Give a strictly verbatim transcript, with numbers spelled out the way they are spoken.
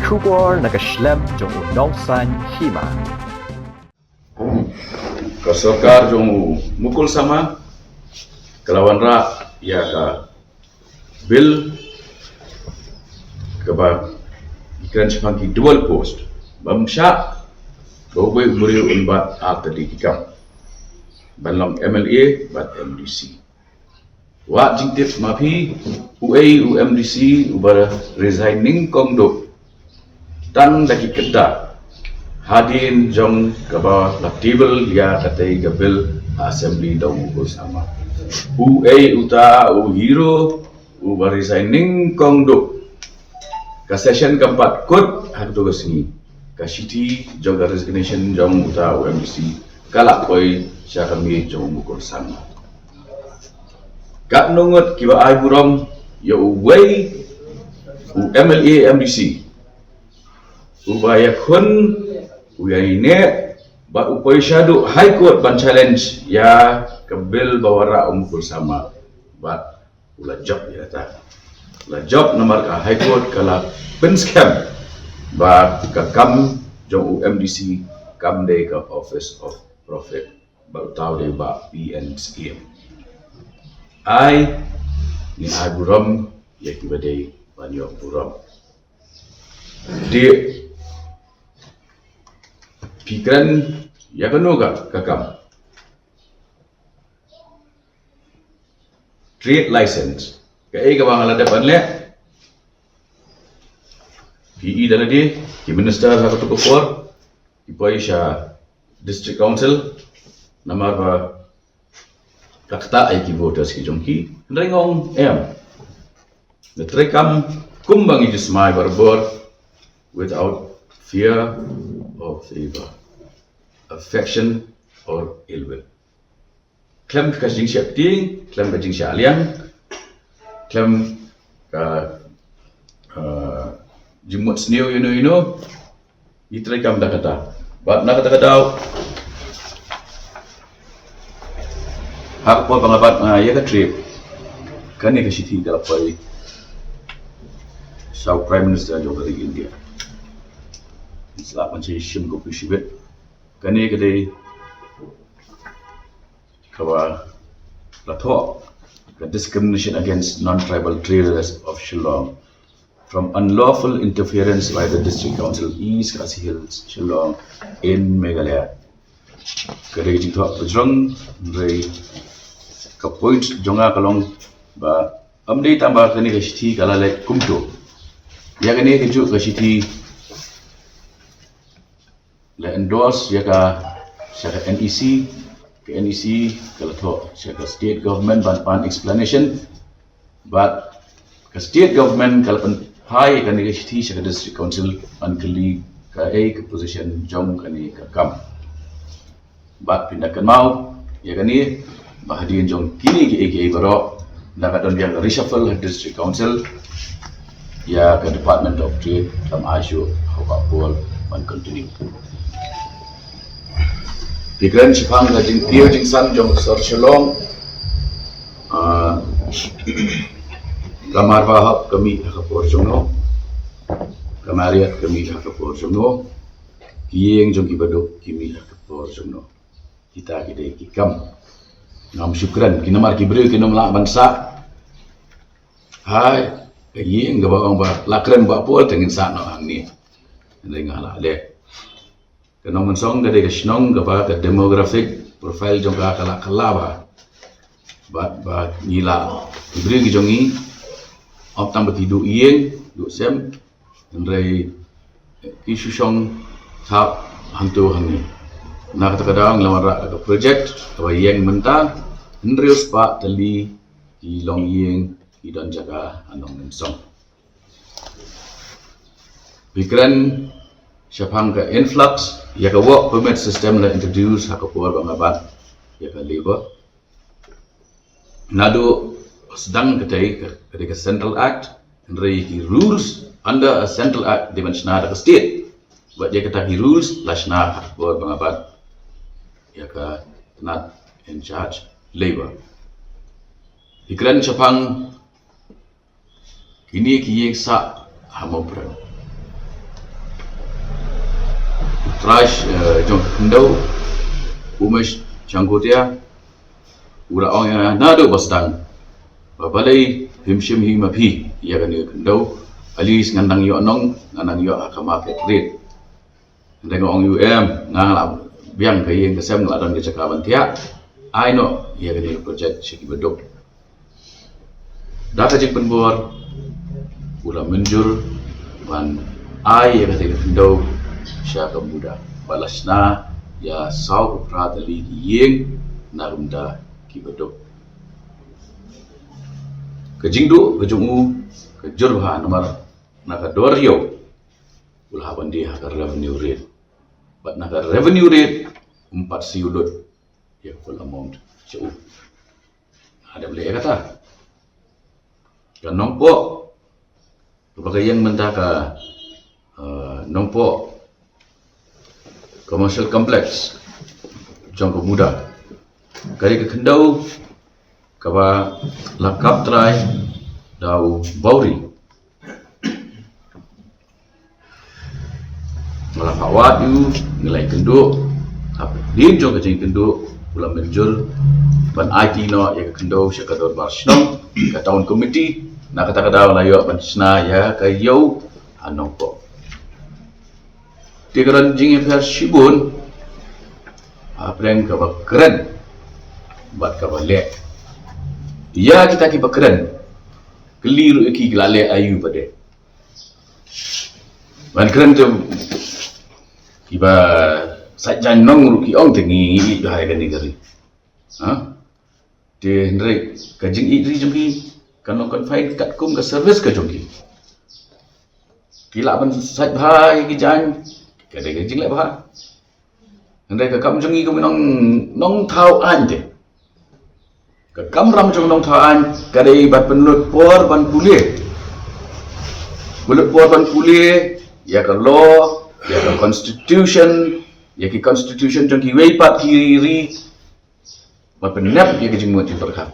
Khubor na ka shlem jong u Nongsaiñ Hima. Ka sorkar jong u Mukul Sangma ka la wanrah ïa ka bill kaba kren shaphang ki dual post. Bym shah ba uwei u briew un bat artylli ki kam, ban long M L A bad M D C. Wat jingtip ma phi, uei u M D C uba resign nyngkong duh tang da ki kynta hadien jong kaba la table ïa katei ka bill ha assembly da u Mukul Sangma? Uei uta u hero uba resign nyngkong duh? Ka session kam pat kut ha kato ka sngi, ka shithi jong ka resignation jong uta u M D C ka la poi sha ka miej jong u Mukul Sangma. Katno ngut kiba ai burom ïa uwei u M L A M D C uba ïakhun, u ïaineh bad u poi shaduh High Court ban challenge ïa ka bill ba wanrah u Mukul Sangma. Bad u la jop ïa kata. La jop namar ka High Court ka la pynskhem ba ka kam jong u M D C kam dei ka office of profit, ba uta u dei ba P N C M. Ai, ngin ai burom ïa kiba dei ban ïoh burom. Te phi kren ïa kano ka, ka kam? Trade license. Kaei kaba nga la dep ban leh? Phi i da lade ki minister ha kato ka por ki poi sha District Council namar ba ka ktah ïa ki voters ki jong ki. Hynrei nga ong em, nga treikam kumba ngi ju smai barabor, without fear or favor, affection or ill will. Khlem ka jingsheptieng, khlem ka jingshah liang, khlem ka, uh, jingmut sniew ïano ïano, ngi treikam da kata. Bad na kata ka daw, ha ka por ba nga bat, uh, ïa ka trip, kane ka shithi ka la poi sha u Prime Minister jong ka ri India. Sa lah ban shim ko phi shibit. Kane ka dei kaba la thoh ka Discrimination Against Non-Tribal Traders of Shillong from Unlawful Interference by the District Council, East Khasi Hills, Shillong in Meghalaya. Ka dei ka jingthoh pajrong, hynrei ka point jong nga ka long ba ym dei tang ba kane ka shithi ka la leit kumto. Ïa kane kajuh ka shithi la endorse ïa ka sha ka N E C, ka N E C ka la thoh sha ka state government ban pan explanation. Bad ka state government ka la pynphai kane ka shithi sha ka District Council ban kylli kaei ka position jong kane ka kam. Bad phin da kynmaw ïa kane ba hadien jong kine kiei kiei baroh, da ka don ïa ka reshuffle ha District Council, ïa ka Department of Trade kam ai shuh ha ka por ban continue. Phi kren shaphang ka jingkiew jingsan jong ka sor Shillong. Ah, ka Marwah Hub ka mih ha ka por jong no, ka Marriott ka mih ha ka por jong no, ki ïing jong ki baduk ki mih ha ka por jong no. Kita ki dei ki kam. Ngam shu kren ki namar ki briew kin ym lah ban sah. Hai, ka ïing kaba ong ba la kren ba por te ngin sah noh hangne. Hynrei nga lah leh. Ka Nongmynsong ka dei ka shnong kaba ka demographic profile jong ka ka la kylla bha. Bad ba ngi lah, ki briew ki jong ngi, ym tang ba ki duh ïing duh sem, hynrei ki shu shong thap hangto hangne. Na kata ka daw ngi la wanrah ka project kaba ïeng mynta, hynriew spah tylli ki longïing ki don jaka ha Nongmynsong. Phi kren shaphang ka influx, ïa ka work permit system la introduce ha ka por ba nga bat ïa ka Labour. Naduh sdang katei ka, ka dei ka Central Act, hynrei ki rules under a Central Act dei ban shna da ka state. Bad ïa kata ki rules la shna ha ka por ba nga bat ïa ka tnat in charge Labour. Phi kren shaphang kine ki ïing sah ha Mawprem. Trai, eh, jong ka khyndew, Umesh Jangkotia, u la ong ïa nga naduh ba sdang ba balei phim shim hi ma phi ïa kane ka khyndew. At least ngan nang ïoh nong, ngan nang ïoh ha ka market rate. Hynrei nga ong ïa u, em, nga la biang ka ïing ka sem, nga la don ka jaka ban thiah. Ai noh ïa kane ka project sha ki baduk. Da ka jingpynbor u la mynjur ban ai ïa kata ka khyndew sha ka MUDA bad la shna ïa saw phew phra tylli ki ïing na ka MUDA ki baduk. Ka jingduh ka jong u ka jur bha namar na ka dor ïew u la hap ban die ha ka revenue rate. Bad na ka revenue rate um pat siew lut ïa ka full amount sha u. Nga dep leh ïa kata. Ka Nongpoh, kaba ka ïeng mynta ka, eh, Nongpoh Commercial Complex jong ka MUDA, ka dei ka khyndew kaba la kap trai da u Bawri. Nga la phah wad ïa u, ngi la ïakynduh. Hapdeng jong ka jingkynduh u la mynjur ban aiti noh ïa ka khyndew sha ka dorbar shnong, ka town committee. Na kata ka daw la ïoh ban shna ïa ka ïew ha Nongpoh. Te ka don jingïapher shibun hapdeng kaba kren bad kaba leh. Ïa kita kiba kren, kylli ruh ïa ki, ki la leh aïu pat de. Ban kren te kiba sait jaiñ nong ruh ki ong te ngi ïeit bha ïa kane ka ri. Ha? Te hynrei ka jingïeit ri jong ki kan long confined katkum ka service ka jong ki. Ki lah ban sait bha ïa ki jaiñ, ka dei ka jingleh bha. Hynrei ka kam jong ngi kum ki nong, nongthaw aiñ te, ka kamram jong nongthaw aiñ ka dei ban pynlut por ban pule. Pynlut por ban pule ïa ka law, ïa ka constitution, ïa ki constitution jong kiwei pat ki ri, ban pynnep ïa ka jingmut jingpyrkhat.